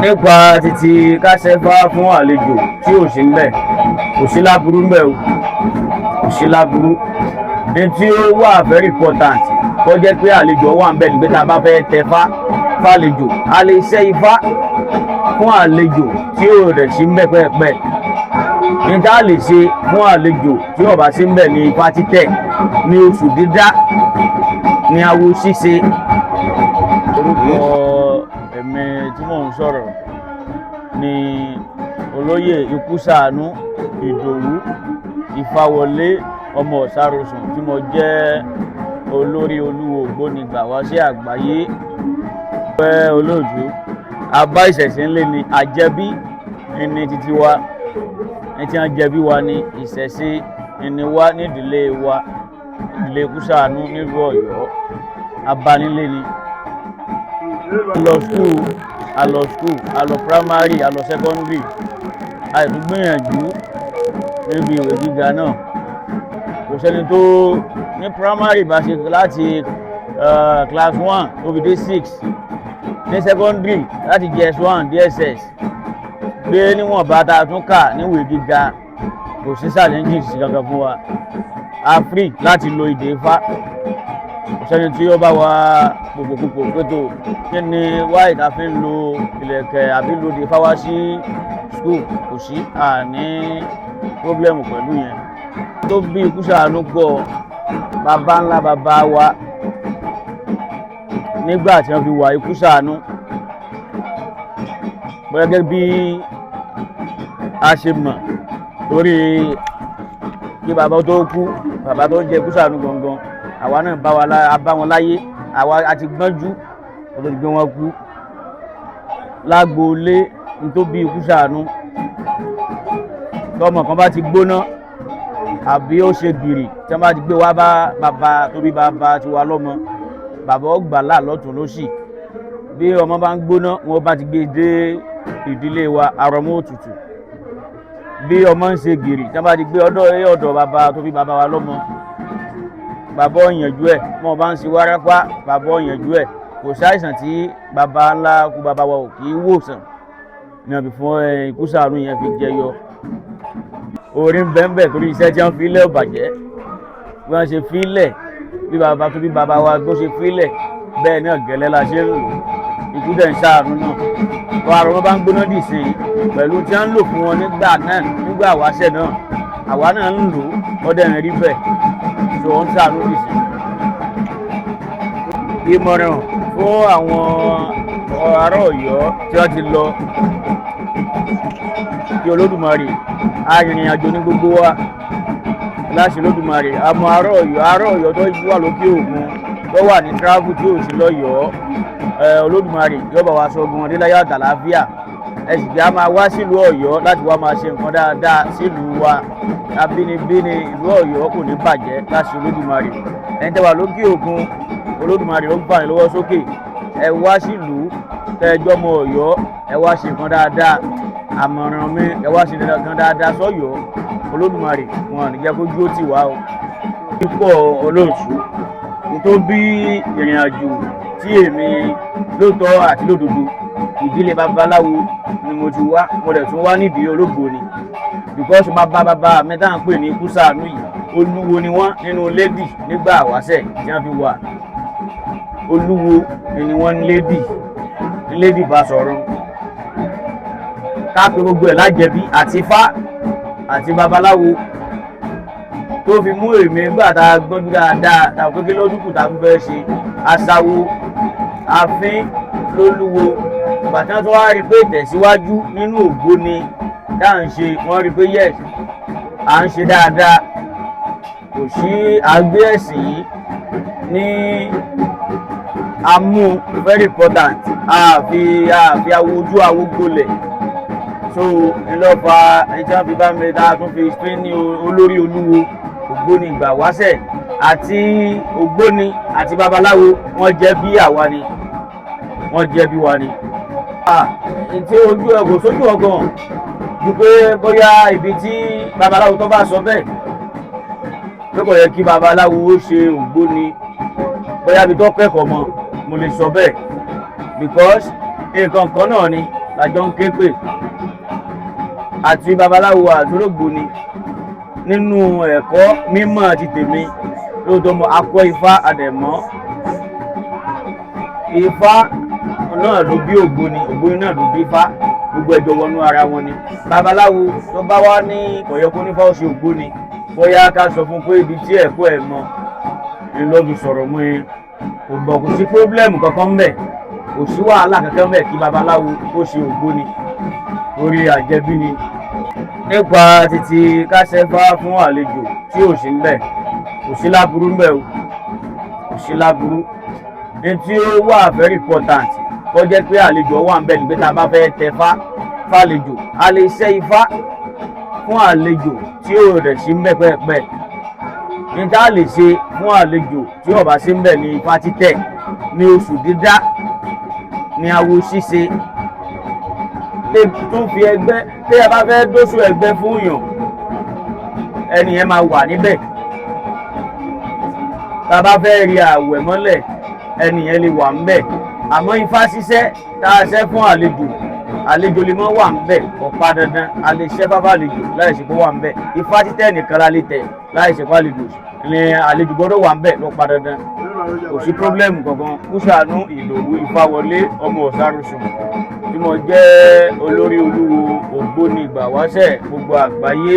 Nípa títí kásẹ́fá fún àlejò tí ò sí ńbẹ̀, kò sí láburú ńbẹ̀ o, kò sí láburú. Ní tí ó wà very important kó jẹ́ pé àlejò wà ńbẹ̀ nígbà tá a bá fẹ́ tẹfá fàlejò, a lè ṣẹ́ ifá fún àlejò tí ò rẹ̀ sí ńbẹ̀ pẹ́ẹ́pẹ́. Ní tá a lè ṣe fún àlejò tí ò bá sí ńbẹ̀ ní ifá títẹ̀, ní oṣù dídá, ní awo ṣíṣe. Orúkọ èmi tí mò ń sọ̀rọ̀ ni Olóyè Ikúṣàánú Ìdòwú Ìfàwọlé, ọmọ Ọ̀sàròsùn, tí mo jẹ́ olórí olúwo ògbóni gbà wá sí àgbáyé. Pẹ́ olóòtú, abá ìṣẹ̀ṣẹ̀ ńlẹ̀ ni àjẹbí ní títí wa ní tí wọ́n jẹbí wa ní ìṣẹ̀ṣe ní wá nídìílé wa, ìdílé Ikúṣàánú nílùú Ọ̀yọ́, abánilé ni. Lọ school, a lọ school, a lọ primary, a lọ secondary, a sì tún gbìyànjú níbi ìwé gíga náà. Kò sẹ́ni tó ní primary bá ṣe láti class one tó fi dé six, ní secondary láti JS one DSS gbé níwọ̀nba tá a tún kà níwèé gíga, kò sí challenges kankan fún wa. A free láti lo ìdè Ifá. Kò sẹ́ni tí ó bá wa pòpòpòpò pé tó kí ni wáyé tá a fi ń lo ìlẹ̀kẹ̀ àbí lo ìdè Ifá wá sí school. Kò sí àní problem pẹ̀lú yẹn. Tó bí Ikúṣàánú pọ̀, bàbá ńlá bàbá wa nígbà tí wọ́n fi wà Ikúṣàánú, gẹ́gẹ́ bí a ṣe mọ̀, torí kí bàbá tó kú, bàbá tó ń jẹ Ikúṣàánú gangan, àwa náà bá wa bá wọn láyé, àwa a ti gbọ́njú kó tó di pé wọ́n kú. Lágboolé ní tó bí Ikúṣàánú, tọmọ kan bá ti gbóná àbí ó ṣe gìrì, tí wọ́n bá ti gbé wá bá bàbá tó bí bàbá tiwa lọ́mọ, bàbá ó gbà là lọ́tún lósì. Bí ọmọ bá ń gbóná, wọn bá ti gbé dé ìdílé wa, àrọ̀mọ́ òtútù. Bí ọmọ ń ṣe gìrì, tí wọ́n bá ti gbé ọ̀dọ̀ ọ̀dọ̀ bàbá tó bí bàbá wa lọ́mọ, bàbá ó yanjú ẹ̀. Bí wọ́n bá ń ṣe wárápá, bàbá ó yanjú ẹ̀. Kò sáìsàn tí bàbá ńlá kú bàbá wa ò kì í wòsàn ní ọbí fún Ikúṣàánú yẹn fi jẹyọ. Orí ń bẹ́ẹ̀ bẹ́ẹ̀ torí iṣẹ́ tí wọ́n fi lẹ̀ ò bàjẹ́. Bí wọ́n ṣe fi lẹ̀, bí bàbá tó bí bàbá wa bó ṣe fi lẹ̀, bẹ́ẹ̀ náà gẹ́lẹ́ la ṣe ń lò. Ikú dẹ̀ ń ṣàánú náà. Tó àrùn wọn bá ń gbóná dì sí i pẹ̀lú tí wọ́n ń lò fún wọn nígbà náà, nígbà wáṣẹ̀ náà, àwa náà ń lò ó, dẹ̀ ń rí bẹ́ẹ̀ tó ń ṣàánú dì sí i. Ìmọ̀ràn fún àwọn ará Ọ̀yọ́ tí wọ́n ti lọ, kí Olódùmarè, arìnrìn àjò ní gbogbo wa, láṣẹ Olódùmarè. Àmọ́ ará Ọ̀yọ́, ará Ọ̀yọ́ tó wà lókè òkun, tó wà ní travel, tí ò sí lọ́yọ̀ọ́, Olódùmarè yóò bá wa sọ ogun ọdẹ láyọ̀ àtàlàáfíà. Ẹ sì jẹ́ a máa wá sílùú Ọ̀yọ́ láti wá máa ṣe nǹkan dáadáa sílùú wa. Abínibíni ìlú Ọ̀yọ́ kò ní bàjẹ́ láṣẹ Olódùmarè. Ẹni tẹ́ wà lókè òkun, Olódùmarè ó ń fà yín lọ́wọ́ sókè. Ẹ wá sílùú tẹ́jọ́ mọ Ọ̀yọ́, ẹ wá ṣe nǹkan dáadáa. Àmọ̀ràn mi, ẹ wá ṣe nǹkan dáadáa sọ́yọ́. Olódùmarè wọn ò ní jẹ́ kójú ó tì wá o. Pípọ̀ olóòtú tó bí ìrìn àjò tí èmi lóòótọ́ àti lódodo, ìdílé babaláwo ni mo ti wá, mo dẹ̀ tún wá nídìí olóògbé ni, because bàbá bàbá mi tá à ń pè ní Ikúṣàánú yìí, olúwo ni wọ́n nínú lédì nígbà wáṣẹ̀ tí wọ́n fi wà. Olúwo ni wọ́n ní lédì ní lédì bá sọ̀rọ̀ ká pé gbogbo ẹ̀ lájẹbí àti ifá àti babaláwo tó fi mú èmi gbà tá a gbọ́njú dáadáa tàbí pé kí ló dúkù tá a tún fẹ́ ṣe aṣáwo àfin lólúwo. Bàtà tó wá rí pé ìtẹ̀síwájú nínú ògbóni tá à ń ṣe, wọ́n rí pé yes, à ń ṣe dáadáa, kò sí àgbé ẹ̀sìn yìí ní amú very important, àfi awo ojú awo gbolẹ̀. So ńlọ́fà ẹni tí wọ́n fi bá mi tá a tún fi pín ní olórí olúwo ògbóni ìgbà wáṣẹ̀ àti ògbóni àti babaláwo, wọ́n jẹ́ bí àwa ni, wọ́n jẹ́ bí wa ni. Tí ojú ẹ kò sójú ọgàn ju pé bóyá ibi tí babaláwo tó bá sọ bẹ́ẹ̀ pé kò yẹ kí babaláwo ó ṣe ògbóni, bóyá ibi tó kẹ́kọ̀ọ́ mọ́, mo lè sọ bẹ́ẹ̀, because nǹkan kan náà ni. lájọ ń ké pè. Àti babaláwo àtológbòni nínú ẹ̀kọ́ mímọ̀ ti tèmi lóòótọ́ mo akọ́ ifá àdẹ̀mọ́. Ifá náà ló bí ògbóni, ògbóni náà ló bí ifá, gbogbo ẹjọ́ wọnú ara wọn ni. Babaláwo tó bá wá ní kọ̀yọ́kọ́ nífá ó ṣe ògbóni, bóyá ká sọ fún pé ibi tí ẹ̀kọ́ ẹ̀ mọ ni lọ́dún sọ̀rọ̀ mọ́ ẹ, kò gbọ́, kò sí pírọ́blẹ́mù kankan ńbẹ̀, kò sí wàhálà kankan ńbẹ̀ kí babaláwo ó ṣe ògbóni orí àjẹbí ni. Nípa títí kásẹ́fá fún àlejò tí ò sí ńbẹ̀, kò sí láburú ńbẹ̀ o, kò sí láburú. Ní tí ó wà very important kó jẹ́ pé àlejò wà ńbẹ̀ nígbà tá a bá fẹ́ tẹfá fàlejò, a lè ṣẹ́ ifá fún àlejò tí ò rẹ̀ sí ńbẹ̀ pẹ́ẹ́pẹ́. Ní tá a lè ṣe fún àlejò tí ò bá sí ńbẹ̀ ní ifá títẹ̀, ní oṣù dídá, ní awo ṣíṣe, lè tún fi ẹgbẹ́ tí ẹ bá fẹ́ dóṣù ẹgbẹ́ fún yàn, ẹni yẹn máa wà níbẹ̀. Tá a bá fẹ́ rí àwẹ̀ mọ́lẹ̀, ẹni yẹn lè wà ńbẹ̀. Àmọ́ ifá ṣiṣẹ́ tá a ṣẹ́ fún àlejò, àlejò lè mọ́ wà ńbẹ̀, kò pa dandan. A lè ṣẹ́ fáfá àlejò láì ṣe kó wà ńbẹ̀. Ifá títẹ̀ nìkan la lè tẹ̀ láì ṣe kó àlejò ní àlejò gbọ́dọ̀ wà ńbẹ̀ ló pa dandan. Kò sí pírọ́blẹ́mù kankan. Kúṣàánú Ìdòwú Ifáwọlé ọmọ Ọ̀sárùsùn tí mo jẹ́ olórí olúwo ògbóni ìgbà wáṣẹ̀ gbogbo àgbáyé.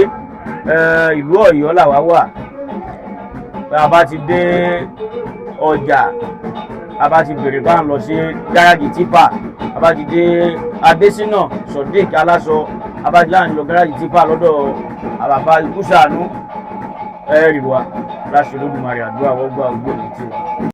Ìlú Ọ̀yọ́ làwa wà. Bá a bá ti dé ọjà, a bá ti bèrè bá ń lọ sí gáràjì tipa, a bá ti dé Adésínà Sodiq Aláṣọ, a bá ti láǹ lọ gáràjì tipa lọ́dọ̀ àbàbà Kúṣàánú, ẹ̀rì wa láṣẹ Olódùmarè. Àdúrà wọ́n gbà, ògbóni tiwa.